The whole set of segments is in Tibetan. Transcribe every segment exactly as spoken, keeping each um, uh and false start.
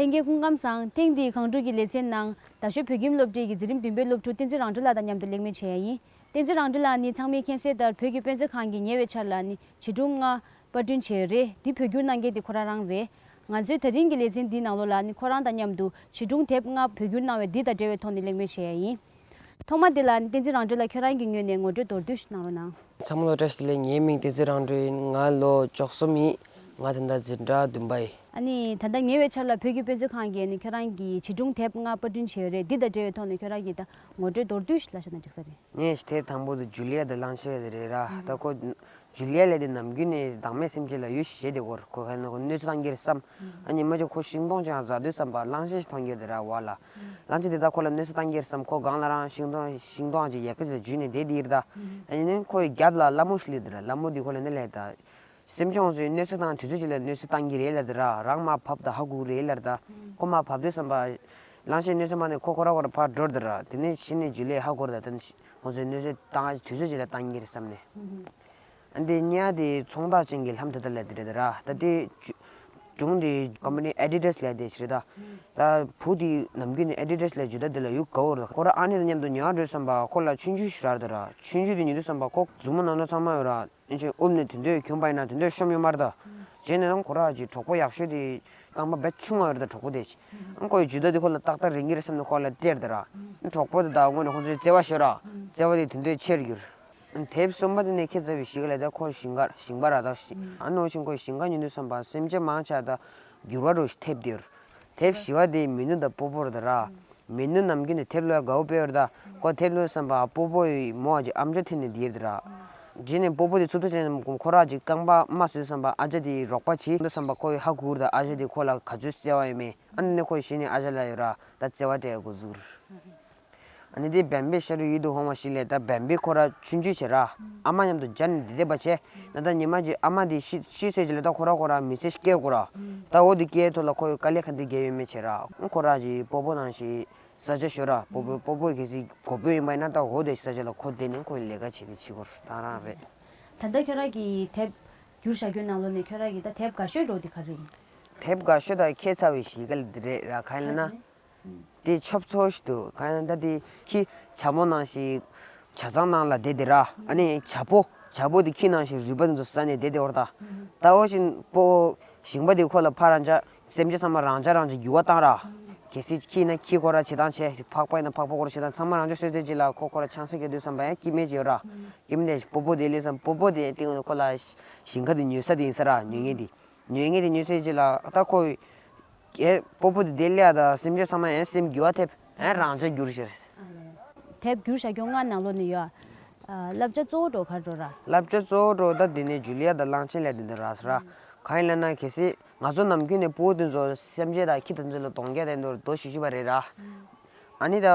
ལྷན་རྒྱས་སྐུ་ཁམས་བཟང་། ཐེངས་འདིའི་གངས་ཕྲུག་གི་ལེ་ཚན་ནང་རྡ་ཤོད་བོད་ཁྱིམ་སློབ་གྲྭའི་གི་འཛིན་རིམ་བདུན་པའི་སློབ་ཕྲུག་བསྟན་འཛིན་རང་གྲོལ་ལགས་དང་མཉམ་དུ་གླེང་མོལ་བྱེད་ཡ་ཡིན། བསྟན་འཛིན་རང་གྲོལ་ལགས་ནི་ཚང་མས་མཁྱེན་གསལ་ལྟར་བོད་ཀྱི་དཔེ་མཛོད་ཁང་གི་ཉེ་བའི་ཆར་ལ་ནི་བྱིས་སྒྲུང་ལྔ་པར་སྐྲུན་བྱས་ཡོད་རེད། འདི་བོད་བསྒྱུར་གནང་མཁན་དེ་ཁོ་རང་རང་རེད། ང་ཚོའི་ད་རིང་གི་ལེ་ཚན་འདིའི་ནང་ལོགས་ལ་ནི་ཁོ་རང་དང་མཉམ་དུ་བྱིས་སྒྲུང་དེབ་ལྔ་བོད་བསྒྱུར་གནང་བའི་འདི་དང་འབྲེལ་བའི་ཐོག་ནས་གླེང་མོལ་བྱེད་ཡ་ཡིན། ཐོག་མ་དེ་ལ་ནི་བསྟན་འཛིན་རང་གྲོལ་ལགས་ཁྱོད་རང་གི་ངོས་ནས་ངོ་སྤྲོད་མདོར་བསྡུས་ཤིག་གནང་རོགས་གནང་། ཚང་མ་ལ་བཀྲ་ཤིས་བདེ་ལེགས། ངའི་མིང་བསྟན་འཛིན་རང་གྲོལ་ཡིན། ང་ལོ་བཅུ་གསུམ་ཡིན། ང་ད་ལྟ་འཛིན་གྲྭ་བདུན་པ་ཡིན། ཨ་ནི་ད་ལྟ་ཉེ་བའི་ཆར་ལ་བོད་ཀྱི་དཔེ་མཛོད་ཁང་གིས་ནི་ཁྱོད་རང་གི་བྱིས་སྒྲུང་དེབ་ལྔ་པར་སྐྲུན་བྱས་ཡོད་རེད། འདི་དང་འབྲེལ་བའི་ཐོག་ནས་ཁྱོད་རང་གིས་ད་ངོ་སྤྲོད་མདོར་བསྡུས་ཤིག་ལབ་ཤག་ན་འགྲིག་ས་རེད། ངས་དེབ་དང་པོ་དེ་ཇུ་ལི་ཡ་དང་གླང་ཆེན་དེ་རེད་ར། ད་ཁོ་ཇུ་ལི་ཡ་ལབ་དེ་ནམ་རྒྱུན་ནས་བདག་མེད་སེམས་ཅན་ལ་ཡུལ་ཞེ་དེ་སྐོར་ཁོ་ག་ནས་ཁོ་གནོད་འཚེ་བཏང་གི་རེད་བསམ། ཨ་ནི་མ་ཅིག་ཁོ་ཤིང་སྡོང་ཅང་ཟ་དུས་བསམ་པ་གླང་ཆེན་ཞིག་མཐོང་གི་རེད་ར་བ་ལ། གླང་ཆེན་དེ་ད་ཁོ་ལ་གནོད་འཚེ་བཏང་གི་རེད་བསམ། ཁོ་སྒང་ལ་རང་ཤིང་སྡོང་ཤིང་སྡོང་ཅིག་ཡལ་ག་ཅིག་ལ་འཇུས་ནས་བསྡད་དེ་ཡིན་ར་ད། ཨ་ནི་ཁོའི་རྒྱབ་ལ་ལྷ་མོ་ཞིག་སླེབས་འདུག་ར། ལྷ་མོ་དེ་ཁོ་ལ་ནི་ལས་ད། སེམས་ཅན་ཚོས་གནོད་འཚེ་བཏང་དུས་ཚོད་ཅིག་ལ་གནོད་འཚེ་བཏང་གི་རེད་ལབ་དེ་ར། རང་མར་བབས་དང་ཧ་གོ་གི་རེད་ལབ་དེ་ར། ཁོ་མར་བབས་དུས་བསམ་པ། གླང་ཆེན་གནོད་འཚེ་མ་ནས་ཁོ་ཁོ་ར་ཁོ་ར་ཕར་འགྲོ་དེ་ར། དེ་ནས་གཞི་ནས་ཇུ་ལི་ཧ་གོ་ར་ད་དེ་ཁོ་ཚོས་གནོད་འཚེ་བཏང་དུས་ཚོད་ཅིག་ལ་བཏང་གི་རེད་བསམ་ནས། ཨ་འདི་གཉིས་དེ་ཚོང་རྟགས་ཅན་གྱི་ལྷམ་དེ་ལྟ་ལབ་དེ་རེད་དེ་ར། ད་དེ་ཇུ་སྒྲུང་དེ་ཀམ་པ་ནི་ཨེ་ཌི་ཌ་སི་ལབ་དེ་ཞིག་རེད་ད། ད་བུ་དེ་ནམ་རྒྱུན་ནས་ཨེ་ཌི་ཌ་སི་ལ་འཇུ་ད་དེ་ལ་ཡུལ་དགའ་བོ་རེད། ཁོ་ར་ཨ་ནེ་དང་མཉམ་དུ་ཉལ་འགྲོ་བསམ་པ་ཁོ་ལ་ཆུང་ཆུང་ཞིག་རག་དེ་ར། ཆུང་ཆུང་དེ་ཉོ་དུས་བསམ་པ་ཁོ་མཛུབ་མོ་ནང་ན་ཚང་མ་ཡོད་ར། ཨིན་ཅི་ཨུབ་ནས་དེ་འདོད་གྱོན་པ་ཡིན་ན་དེ་འདོད་ཤོམ་ཡོད་མ་རེད་ད། རྗེས་ནས་ནང་ཁོ་ར་ཅིག་གྲོགས་པོ་ཡག་ཤོས་དེ་རྐང་པ་བེད་ཆུང་བ་ཡོད་རེད་ད་གྲོགས་པོ་དེ། ཨང་ཁོ་ཡི་ཇུ་ད་དེ་ཁོ་ལ་ཏག་ཏག་རིང་གི་རེད་བསམ་ནས་ཁོ་ལ་སྤྲད་དེ་ར། གྲོགས་པོ་དེ་ད་དངོས་ནས་ཁོ་ཚོའི་བརྩེ་བ་ཤོར་ར། བརྩེ་བ་དེ་དེ་འདོད་ཆེར་གྱུར། དེབ་གསུམ་པ་དེ་ནས་ཁྱེད་ཚོ་བའི་གཞིས་ཀ་ལ་ད་ཁོ་ཞིང་ཁར་ཞིང་པ་ར་ད་ཞིང་ཨ་ནོ་ཞིང་ཁོ་ཞིང་ཁ་ཉོ་དུས་བསམ་པ་སེམས་ཅན་མང་ཆེ་ད་འགྱུར་བ་འགྲོ་ཞིག་ཐེབས་དེར། དེབ་བཞི་བ་དེ་མི་ནུ་དང་སྤོ་བོ་རེད་ད་ར། མི་ནུ་ནམ་རྒྱུན་ནས་དེབ་ལོས་དགའ་བོ་དཔེ་ཡོད་རེད་ད། ཁོ་དེབ་ལོས་བསམ་པ་སྤོ་བོ་ཡི་མོ་བ་ཅིག་ཨམ་ཅོག་འཐེན་ནས་བསྡད་ཡོད་རེད་ད་ར། རྗེས་ནས་སྤོ་བོ་དེ་ཚུར་ཕེབས་ཙང་ཁོ་ར་ཅིག་རྐང་པ་དམའ་སོང་བསམ་པ་ཨ་ཅག་དེ་རོགས་པ་བྱེད་འདུག་བསམ་པ་ཁོ་ཡི་ཧ་གོ་རེད་ད། ཨ་ཅག་དེ་ཁོ་ལ་ག་ཚོད་བརྩེ་བ་ཡོད་མེད་ཨ་ནི་ནས་ཁོ་གཞི་ནས་ཨ་ཅག་ལ་ཡོད་ར་ད་བརྩེ་བ་སྤྲད་འགོ་འཛུགས། ཨ་ནི་དེ་བན་པའི་ཤ་རུས་ཡིད་དུ་འོང་བ་ཞིག་ལས་ད་བན་པའི་ཁོ་ར་ཆུང་ཆུང་བྱས་ར། ཨ་མ་མཉམ་དུ་མཇལ་ནས་བསྡད་བསྡད་པ་བྱས། ན་ད་ཉི་མ་གཅིག་ཨ་མ་དེ་ཤི་ཤི་ཟེར་གྱི་ལ་ད་ཁོ་ར་ཁོ་ར་མི་ཚེ་སྐྱེལ་དགོས་ར། ད་འོ་དེ་སྐྱེལ་ཐོག་ལ་ཁོ་ཡི་དཀའ་ལས་ག་འདི་བརྒྱབ་ཡོད་མེད་བྱས་ར། ཁོ་ར་གྱི་སྤོ་བོ་ནང་བཞིན་ས་ཆ་ཤོར་ར། སྤོ་བོ་སྤོ་བོ་གལ་སྲིད་གོ་བོ་ཡིན་པ་ཡིན་ན་ད་འོ་དེ་ས་ཆ་ལ་ཁོ་བསྡད་ནས་ཁོ་ཡི་ལས་ཀ་བྱེད་དེ་བྱེད་དགོས་ར་ད་རང་རེད། ད་ལྟ་ཁྱོད་ར་གི་དེབ་བསྒྱུར་བཞག་རྒྱུ་ནང་ལོགས་ནས་ཁྱོད་ར་གི་ད་དེབ་དགའ་ཤོས་འགྲོ་དེ་ག་རེ་ཡིན། དེབ་དགའ་ཤོས་དང་ཁྱད་མཚར་བའི་གཞིས་ཀ་ལ་འདི་རེད་ར་གང་ཡིན་ལབ་ན། དེ་ཆོབ་ཚོ་ཞིག་འདུག་གང་ཡང་ད་དེ་ཁྱི་བྱ་མོ་ནང་བཞིན་བྱ་ཚང་ནང་ལ་བསྡད་དེ་ར། ཨ་ནི་བྱ་ཕོ་བྱ་ཕོ་དེ་ཁྱི་ནང་བཞིན་རུས་པ་དེ་ཚོ་ཟ་ནས་བསྡད་དེ་བར་ད། ད་འོ་བཞིན་སྤོ་ཞིང་པ་དེ་ཁོ་ལ་ཕར་རང་ཅག་སེམས་ཅན་ཚང་མ་རང་ཅག་རང་ཅག་འགྱུར་བ་བཏང་ར། གལ་སྲིད་ཁྱི་ཡིན་ན་ཁྱི་ཁོ་ར་བྱེད་སྟངས་བྱས། ཕག་པ་ཡིན་ན་ཕག་པ་ཁོ་ར་བྱེད་སྟངས་ཚང་མ་རང་ཅག་བཟོས་ཚེ་ཅི་ལ་ཁོ་ཁོ་ར་ཆང་ས་གི་དུས་བསམ་པ་ཡང་སྐྱིད་མེད་ཅིག་ཡོད་ར། སྐྱིད་མེད་དེ་སྤོ་སྤོ་དེ་ལས་བསམ་སྤོ་སྤོ་དེ་སྟེང་ཁོ་ལ་ཞིང་ཁ་དེ་ཉོས་ས་དེ་ཡིན་ས་ར། ཉོ་མཁན་དེ་ཉོ་མཁན་དེ་ཉོས་ཚེ་ཅི་ལ་ད་ཁོ། ཨེ་སྤོ་བོ་དེ་དེ་ལས་ཨ་ད་སེམས་ཅན་ཚང་མ་ཨེ་སེམས་འགྱུར་བ་ཐེབས་ཨེ་རང་ཅག་འགྱུར་ཤེར། དེབ་བསྒྱུར་བཞག་རྒྱུ་ལྔ་ནང་ལོགས་ནས་ཡོད། ཨ་བསླབ་བྱ་གཙོ་བོ་འགྲོ་ག་རེ་འགྲོ་ར། བསླབ་བྱ་གཙོ་བོ་འགྲོ་ད་དེ་ནས་ཇུ་ལི་ཡ་དང་གླང་ཆེན་ལས་དེ་འདྲ་ར་ས་ར། གང་ཡིན་ལབ་ན་གལ་སྲིད་ང་ཚོ་ནམ་རྒྱུན་ནས་སྤོ་བོ་དེ་ཚོ་སེམས་ཅན་དང་ཁྱི་དེ་ཚོ་ལ་གདོང་རྒྱག་དེ་འདོར་རྡོ་ཞིག་ཞུ་བ་རེད་ར། ཨ་ནི་ད་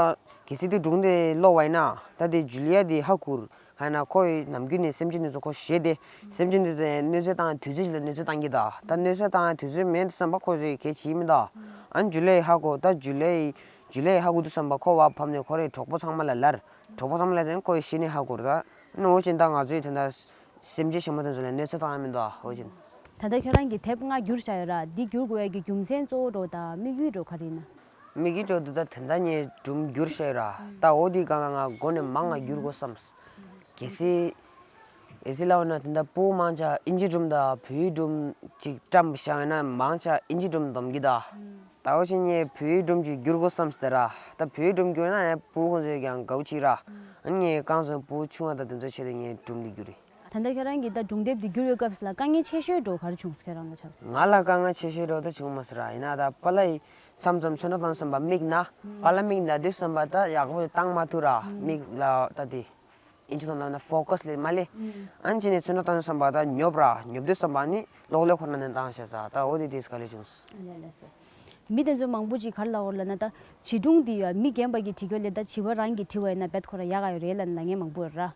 གལ་སྲིད་དེ་སྒྲུང་དེ་ཀློག་པ་ཡིན་ན་ད་དེ་ཇུ་ལི་ཡ་དེ་ཧ་གོ་ག་ན་ཁོ་ཡི་ནམ་རྒྱུན་ནས་སེམས་ཅན་འདི་ཚོ་ཁོ་ཞེད་དེ། སེམས་ཅན་འདི་ཚོ་གནོད་འཚེ་བཏང་དུས་ཚོད་ཅིག་ལ་གནོད་འཚེ་བཏང་གི་ད། ད་གནོད་འཚེ་བཏང་དུས་ཚོད་མེད་དུ་བསམ་པ་ཁོ་ཚོས་གལ་ཆེ་མི་འདུག་ཨ་ནི་ཇུ་ལེ་ཡི་ཧ་གོ་ད་ཇུ་ལེ་ཡི་ཇུ་ལེ་ཡི་ཧ་གོ་དུས་བསམ་པ་ཁོ་བ་ཕམ་ནས་ཁོ་རའི་གྲོགས་པོ་ཚང་མ་ལ་ལར། གྲོགས་པོ་ཚང་མ་ལ་ཟེར་ཁོ་ཡི་ཤི་ནས་ཧ་གོ་ར་ད། ཨ་ནི་འོ་ཅིན་ད་ང་ཚོའི་དེ་འདྲ་སེམས་ཅན་ཞན་མ་དེ་ཚོ་ལ་གནོད་འཚེ་བཏང་ཡ་མི་འདུག་ཨ་འོ་ཅིན། ད་ལྟ་ཁྱོད་རང་གིས་དེབ་ལྔ་བསྒྱུར་བཞག་ཡོད་ར། འདི་བསྒྱུར་དགོས་ཡ་གི་རྒྱུ་མཚན་གཙོ་བོ་འགྲོ་དང་དམིགས་ཡུལ་འགྲོ་ག་རེ་ཡིན་ན། དམིགས་ཡུལ་འགྲོ་འདུག་ད་དེ་འདྲ་ངས་སྒྲུང་བསྒྱུར་བཞག་ཡོད་ར། ད་འོ་དེ་གང་ང་མགོ་ནས་མང་ང་བསྒྱུར་དགོས་བསམས། གལ་སྲིད། གལ་སྲིད་ལབ་ན་དེ་འདྲ་སྤུ་མང་ཆ་ཨིན་ཇི་སྒྲུང་དང་བོད་ཡིག་སྒྲུང་ཅིག་བཀྲམ་བཞག་ཡོད་ན་མང་ཆ་ཨིན་ཇི་སྒྲུང་འདོམ་གི་ད། ད་འོ་ཞིག་ངས་བོད་ཡིག་སྒྲུང་ཅིག་བསྒྱུར་དགོས་བསམས་ཏེ་ར། ད་བོད་ཡིག་སྒྲུང་བསྒྱུར་ན་ཡང་སྤུ་ཁོང་ཚོས་ཀྱང་དགའ་བོ་བྱེད་ར། ཨ་ནི་ངས་གང་སོང་སྤུ་ཆུང་བ་དང་དེ་ཚོ་ཆེད་དུ་ངས་སྒྲུང་འདི་བསྒྱུར་རེད། ད་ལྟ་ཁྱོད་རང་གིས་ད་སྒྲུང་དེབ་འདི་བསྒྱུར་བའི་སྐབས་སུ་ལ་དཀའ་ངལ་ཆེ་ཤོས་འགྲོ་ག་རེ་བྱུང་སོང་ཁྱོད་རང་ལ་ཆགས། ང་ལ་དཀའ་ངལ་ཆེ་ཤོས་འགྲོ་ད་བྱུང་མ་སོང་ར། ཡིན་ན་ད་པཱ་ལགས་ཡིས་མཚམས་མཚམས་ཚོན་ཁྲ་བཏང་བསམ་པ་མིག་ན། པཱ་ལགས་མིག་ན་དུས་བསམ་པ་ད་ཡག་པོ་བཏང་མ་ཐུབ་ར། མིག་ལ་ད་དེ་ཨིན་ཇི་ཐོག་ལབ་ན་ཕོ་ཀ་སི་ལས་མ་ལས། ཨ་ནི་ཅི་ནས་ཚོན་ཁྲ་བཏང་བསམ་པ་ད་ཉོབ་ར། ཉོབ་དུས་བསམ་པ་ནི་གློག་ཀླད་ཁོ་ན་ནས་བཏང་བྱས་ས་ད་འོ་དེ་དེས་ག་ལས་བྱུང་སོང་། མི་དེ་ཚོ་མང་པོ་ཅིག་ག་རེ་ལབ་ཡོད་རེད་ལབ་ན། ད་བྱིས་སྒྲུང་འདི་ཡ་མི་རྒན་པ་གིས་བྲིས་རྒྱུ་ལས་ད་བྱིས་པ་རང་གིས་བྲིས་པ་ཡིན་ན་རྦད་ཁོ་རང་ཡག་ག་ཡོད་རེད་ལབ་ནས་ལབ་མཁན་མང་པོ་ཡོད་ར།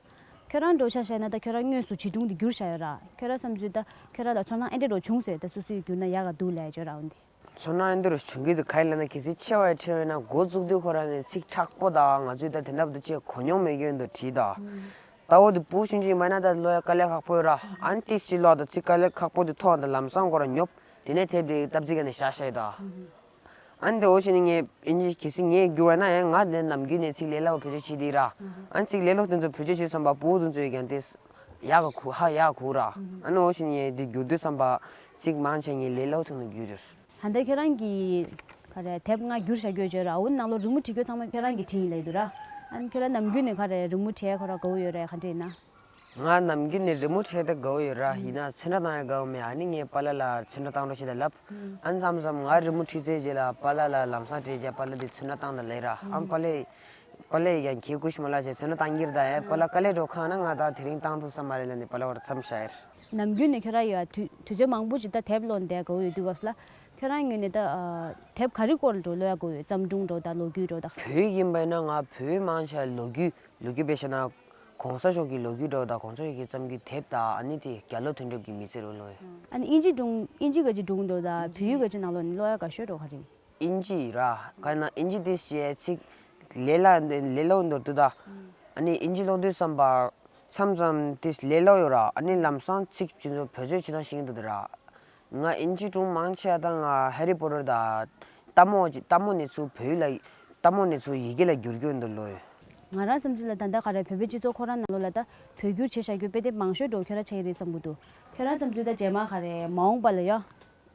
ཁྱོད་རང་འགྲོ་ཆ་བཞག་ན་ད་ཁྱོད་རང་དངོས་སུ་བྱིས་སྒྲུང་འདི་བསྒྱུར་བཞག་ཡོད་ར། ཁྱོད་རང་བསམ་ཚུལ་ད་ཁྱོད་རང་ལ་ཚོར་སྣང་ཨེ་འདྲ་འདྲ་བྱུང་སོང་ད་སོ་སོས་བསྒྱུར་ན་ཡག་ག་འདུག་ལབ་ཡ་ཅིག་ཡོད་ར། འོ་འདི་ཚོར་སྣང་ཨེ་འདྲ་འདྲ་བྱུང་གི་འདུག་ག་རེ་ལབ་ན་གལ་སྲིད་ཆེ་བ་ཡ་ཁྲིད་ཡོད་ན་འགོ་བཙུགས་དུས་ཁོ་རང་ནས་ཚིག་མཁྲེགས་པོ་དང་ང་ཚོས་ད་དེ་འདྲ་བོ་འདུག་ཅེས་གོ་མྱོང་མེད་མཁན་འདུག་བྲིས་ད། ད་འོ་དེ་བུ་ཆུང་ཆུང་ཡིན་པ་ན་ད་ཀློག་ཡ་དཀའ་ལས་ཁག་པོ་ཡོད་ར། ཨ་ནི་ཏིས་ཅིག་ཀློག་ད་ཚིག་དཀའ་ལས་ཁག་པོ་དེ་མཐོང་ད་ལམ་སང་ཁོ་རང་ཉོབ། དེ་ནས་དེབ་དེ་སྟབས་ཙིག་ག་ནས་བཞག་བཞག་ཡོད་ད། ཨ་ནི་དེ་འོ་ཞིག་ནི་ངས་ཨིན་ཇི་གལ་སྲིད་ངས་བསྒྱུར་བ་ན་ཡང་ང་དེ་ནམ་རྒྱུན་ནས་ཚིག་ལས་སླ་བོ་བེད་སྤྱོད་བྱེད་དེ་ར། ཨ་ནི་ཚིག་ལས་སླ་བོ་དེ་ཚོ་བེད་སྤྱོད་བྱེད་བསམ་པ་ཕྲུ་གུ་དེ་ཚོས་ཀྱང་དེ་ཡག་ག་གུ་ཧ་ཡག་གུ་ར། ཨ་ནི་འོ་ཞིག་ནི་ངས་དེ་བསྒྱུར་དུས་བསམ་པ་ཚིག་མང་ཆེ་ངས་ལས་སླ་བོ་དེ་ཚོ་བསྒྱུར་ཡོད། ད་ལྟ་ཁྱོད་རང་གིས་ག་རེ་དེབ་ལྔ་བསྒྱུར་བཞག་རྒྱུ་བརྗོད་ར། འོ་ནང་ལོགས་རི་མོ་བྲིས་རྒྱུ་ཚང་མ་ཁྱོད་རང་གིས་བྲིས་ཡིན་ལབ་འདུག་ར། ཨ་ནི་ཁྱོད་རང་ནམ་རྒྱུན་ནས་ག་རེ་རི་མོ་བྲིས་ཁོ་ར་དགའ་བོ་ཡོད་ར་ག་འདྲ་ཡིན་ན། ང་ནམ་རྒྱུན་ནས་རི་མོ་བྲིས་ད་དགའ་བོ་ཡོད་ར། ཡིན་ན་ཚོན་ཁྲ་བཏང་ཡ་དགའ་བོ་མེད། ཨ་ནི་ངས་པཱ་ལགས་ལ་ཚོན་ཁྲ་བཏང་རོགས་བྱེད་ད་ལབ། ཨ་ནི་མཚམས་མཚམས་ང་རི་མོ་བྲིས་ཚར་རྗེས་ལ་པཱ་ལགས་ལ་ལམ་སང་སྤྲད་རྗེས་པཱ་ལགས་དེ་ཚོན་ཁྲ་བཏང་ད་ལབ་ར། ཨ་ནི་པཱ་ལགས་པཱ་ལགས་ཡང་ཁྱེད་སྐུ་ཞིག་མ་ལ་བྱས་ཚོན་ཁྲ་བཏང་གི་རེད་ད། ཡ་པཱ་ལགས་དཀའ་ལས་འགྲོ་ཁ་ན་ང་ད་དེ་རིང་བཏང་ཐུབ་ས་མ་རེད་ལབ་ནས་པཱ་ལགས་བར་མཚམས་བཞག་ཡ་རེད། ནམ་རྒྱུན་ནས་ཁྱོད་རང་ཡོད་དུས་དུས་ཚོད་མང་པོ་ཅིག་ད་དེབ་ཀློག་འདས་དགའ་བོ་ཡོད་དུས་སྐབས་ལ་ཁྱོད་རང་ངོས་ནས་ད་དེབ་ག་རེ་སྐོར་ལ་འགྲོ་ཀློག་ཡ་དགའ་བོ་ཡོད། བརྩམས་སྒྲུང་འགྲོ་ད་ལོ་རྒྱུས་འགྲོ་ད། བོད་ཡིན་པ་ཡིན་ན་ང་བོད་མང་ཆེ་ལོ་རྒྱུས་ལོ་རྒྱུས་དཔེ་བཤད་ན་གོང་ས་མཆོག་གི་ལོ་རྒྱུས་འགྲོ་ད་གོང་ས་མཆོག་གི་བརྩམས་རྒྱུ་དེབ་ད་ཨ་ནི་དེ་རྒྱ་ལོ་དོན་གྲུབ་ཀྱི་མི་ཚེ་རུ་ལོ་ཡོད། ཨ་ནི་ཨིན་ཇི་སྒྲུང་ཨིན་ཇི་ག་ཅིག་སྒྲུང་འགྲོ་ད་བོད་ཡིག་ག་ཅིག་ནང་ལོགས་ནས་ཀློག་ཡ་དགའ་ཤོས་འགྲོ་ག་རེ། ཨིན་ཇི་ར། ག་ན་ཨིན་ཇི་དེ་ཞེས་ཚིག་ལས་སླ་ལས་སླ་བོ་འདོར་དུས་ད། ཨ་ནི་ཨིན་ཇི་ཀློག་དུས་བསམ་པ་མཚམས་མཚམས་དེ་ལས་སླ་བོ་ཡོད་ར། ཨ་ནི་ལམ་སང་ཚིག་ཅི་ཚོ་བེད་སྤྱོད་བྱེད་སྟངས་ཤེས་ཀྱི་འདུག་དེ་ར། ང་ཨིན་ཇི་སྒྲུང་མང་ཆེ་བ་ད་ང་ཧེ་རི་པོ་ཏར་ད་རྟ་མོ་ཅིག་རྟ་མོ་ནས་ཚུར་བོད་ཡིག་ལ་རྟ་མོ་ནས་ཚུར་ཡི་གེ་ལ་བསྒྱུར་རྒྱུ་འདུག་ལོས། ང་རང་བསམ་ཚུལ་ལ་ད་ལྟ་ག་རེ་བོད་པའི་སྤྱི་ཚོགས་ཁོ་རང་ནང་ལོགས་ལ་ད་བོད་བསྒྱུར་བྱས་བཞག་རྒྱུ་དཔེ་དེབ་མང་ཤོས་འགྲོ་ཁྱོད་རང་ཆགས་ཀྱི་རེད་བསམ་གྱི་འདུག་ཁྱོད་རང་བསམ་ཚུལ་ད་རྗེས་མ་ག་རེ་མ་འོངས་པ་ལ་ཡ།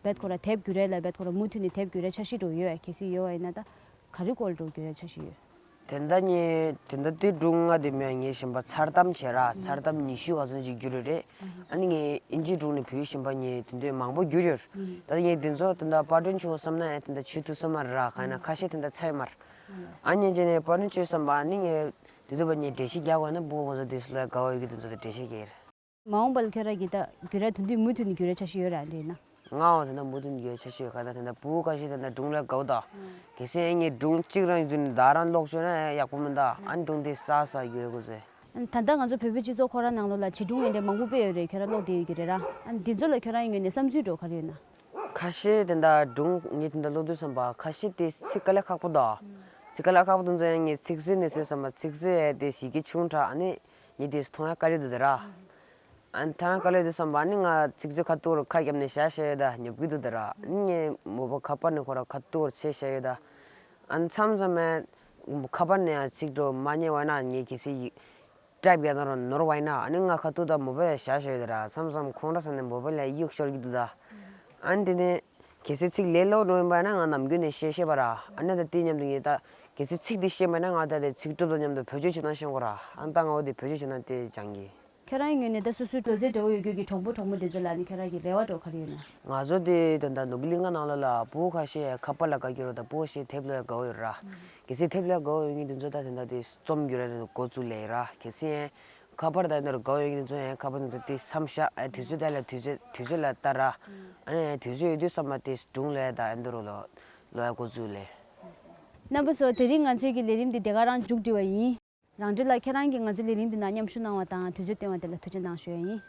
རྦད་ཁོ་ར་དེབ་བསྒྱུར་ཡས་ལ་རྦད་ཁོ་ར་མུ་མཐུད་ནས་དེབ་བསྒྱུར་ཡས་འཆར་གཞི་འགྲོ་ཡོད་གལ་སྲིད་ཡོད་པ་ཡིན་ན་ད་ག་རེ་སྐོར་འགྲོ་བསྒྱུར་ཡས་འཆར་གཞི་ཡོད། དེ་འདྲ་ངས་དེ་འདྲ་དེ་སྒྲུང་ལྔ་དེ་མིན་ངས་གཞན་པ་མཚར་གཏམ་བྱས་ར་མཚར་གཏམ་ཉི་ཤུ་ག་ཚོད་ཅིག་བསྒྱུར་ཡོད་རེད། ཨ་ནི་ངས་ཨིན་ཇིའི་སྒྲུང་ནས་བོད་ཡིག་གཞན་པ་ངས་དེ་འདྲའི་མང་པོ་བསྒྱུར་ཡོད། ད་ངས་དེ་ཚོ་དེ་འདྲ་པར་སྐྲུན་བྱུང་བསམ་ན་ཡང་དེ་འདྲ་བྱེད་ཐུབ་ས་མ་རེད་ར་གང་ཡིན་ན་ཁ་ཤས་དེ་འདྲ་ཚར་ཡོད་མ་རེད། ཨ་ནི་ངས་དེ་ནས་པར་སྐྲུན་བྱས་བསམ་པ་ཨ་ནི་ངས་དེ་ཚོ་བ་ངས་འགྲེལ་བཤད་རྒྱག་དགོས་ན་བུ་ཁོང་ཚོ་དེ་ཚོ་ལ་དགའ་བ་ཡོད་ཀྱི་དེ་ཚོ་ལ་འགྲེལ་བཤད་རྒྱག་གི་རེད། མ་འོངས་པ་ལ་ཁྱོད་རང་གིས་ད་བསྒྱུར་ཡ་དོན་དུ་མུ་མཐུད་ནས་བསྒྱུར་ཡ་འཆར་གཞི་ཡོད་ར་འདྲ་ཡིན་ན། ང་འོ་དེ་འདྲ་མུ་མཐུད་ནས་བསྒྱུར་ཡ་འཆར་གཞི་ཡོད་ག་ད་དེ་འདྲ་བུ་ཁ་ཤས་དེ་འདྲ་སྒྲུང་ལ་དགའ་བོ་ད། གལ་སྲིད་ངས་སྒྲུང་གཅིག་རང་ཡིན་ན་ད་རང་ཀློག་ཤོར་ན་ཡག་པོ་མི་འདུག་ཨ་ནི་སྒྲུང་དེ་ས་ས་བསྒྱུར་ཡ་དགོས་ཟེར། ད་ལྟ་ང་ཚོ་བོད་པའི་སྤྱི་ཚོགས་ཁོ་རང་ནང་ལོགས་ལ་བྱིས་སྒྲུང་ཡོན་ཏན་མང་པོ་དཔེ་ཡོད་རེད་ཁྱོད་རང་ཀློག་བསྡད་ཡོད་ཀྱི་རེད་ར། ཨ་ནི་འདི་ཚོ་ལ་ཁྱོད་རང་ངོས་ནས་བསམ་ཚུལ་འགྲོ་ག་རེ་ཡོད་ན། ཁ་ཤས་དེ་འདྲ་སྒྲུང་ངས་དེ་འདྲ་ཀློག་དུས་བསམ་པ་ཁ་ཤས་དེ་ཚིག་དཀའ་ལས་ཁག་པོ་འདུག་ཚིག་དཀའ་ལས་ཁག་པོ་དེ་ཚོ་ཡང་ངས་ཚིག་མཛོད་ནས་བཟོས་བསམ་པ་ཚིག་མཛོད་ཡ་དེ་ཞིག་གི་ཆུང་དྲགས་ཨ་ནི་ངས་དེ་མཐོང་ཡ་དཀའ་ལས་འདུག་དེ་ར། ཨ་ནི་མཐོང་ཡ་དཀའ་ལས་འདུག་བསམ་པ་ཨ་ནི་ང་ཚིག་མཛོད་ཁ་ཐུག་རུ་ཁ་བརྒྱབ་ནས་བཞག་བཞག་ཡོད་ད་ཉོབ་གི་འདུག་དེ་ར། ཨ་ནི་ངས་མོ་པ་ཁ་པར་ནས་ཁོ་ར་ཁ་ཐུག་རུ་ཆེ་བཞག་ཡོད་ད། ཨ་ནི་མཚམས་མཚམས་མ་ཁ་པར་ནས་ཡང་ཚིག་འགྲོ་མ་རྙེད་བ་ན་ངས་གལ་སྲིད་ཡིག་ཊའིབ་ཡང་ནོར་ནོར་བ་ཡིན་ན་ཨ་ནི་ང་ཁ་ཐུག་ད་མོ་བལ་ལ་བཞག་བཞག་ཡོད་ར། མཚམས་མཚམས་ཁོང་ར་ས་ནས་མོ་བལ་ལ་གཡུག་ཤོར་གྱི་འདུག་ད། ཨ་ནི་དེ་ནས་གལ་སྲིད་ཚིག་ལས་སླ་བོ་འགྲོ་ཡིན་པ་ན་ང་ནམ་རྒྱུན་ནས་ཤེས་ཤེས་པ་ར། ཨ་ནི་ད་དེ་མཉམ་དུ་ངས་ད་གལ་སྲིད་ཚིག་འདི་ཤེས་མེད་ན་ང་ད་དེ་ཚིག་གྲུབ་དང་མཉམ་དུ་བེད་སྤྱོད་བྱེད་སྟངས་ཤེས་དགོས་ར། ཨ་ནི་ད་ང་འོ་དེ་བེད་སྤྱོད་བྱེད་སྟངས་དེ་སྦྱང་གི། ཁྱོད་རང་ངོས་ནས་ད་སོ་སོའི་འགྲོ་རྩིས་འདྲ་བོ་ཡོད་རྒྱུ་གི་གྲོགས་པོ་གྲོགས་མོ་དེ་ཚོ་ལ་ནི་ཁྱོད་རང་གི་རེ་བ་འདྲ་བོ་ག་རེ་ཡོད་ན། ང་ཚོ་དེ་ད་ལྟ་ནོར་བུ་གླིང་ག་ནང་ལོགས་ལ་བུ་ཁ་ཤས་ཁ་པར་ལ་དགའ་རྒྱུ་རོ་ད་བུ་ཁ་ཤས་དེབ་ལ་དགའ་བོ་ཡོད་ར། གལ་སྲིད་དེབ་ལ་དགའ་བོ་ཡོད་མཁན་དེ་ཚོ་ད་དེ་འདྲ་དེ་རྩོམ་སྒྱུར་ར་འགོ་བཙུགས་ལེ་ཡོད་ར། གལ་སྲིད་ཡང་ཁ་པར་ད་འདིར་དགའ་བོ་ཡོད་མཁན་དེ་ཚོ་ཡང་ཁ་པར་དེ་ཚོ་དེ་མཚམས་བཞག་ཨ་དུས་ཚོད་དེ་ལ་དུས་ཚོད་དུས་ཚོད་ལ་ལྟ་ར། ཨ་ནི་དུས་ཚོད་ཡོད་དུས་བསམ་པ་དེ་སྒྲུང་ལ་ད་ཨ་འདི་རུ་ལོ་ལོ་ཡ་འགོ་བཙུགས་ལེ། རྣམ་པ་ཚོ་དེ་རིང་ང་ཚོའི་གི་ལས་རིམ་འདི་དེ་ག་རང་མཇུག་སྒྲིལ་བ་ཡིན། རང་འགྲེལ་ལགས་ཁྱེད་རང་གིས་ང་ཚོའི་ལས་རིམ་འདི་ནང་མཉམ་ཞུགས་གནང་བ་དང་དུས་ཚོད་བཏོན་པ་དེ་ལ་ཐུགས་རྗེ་གནང་ཞུ་ཡ་ཡིན།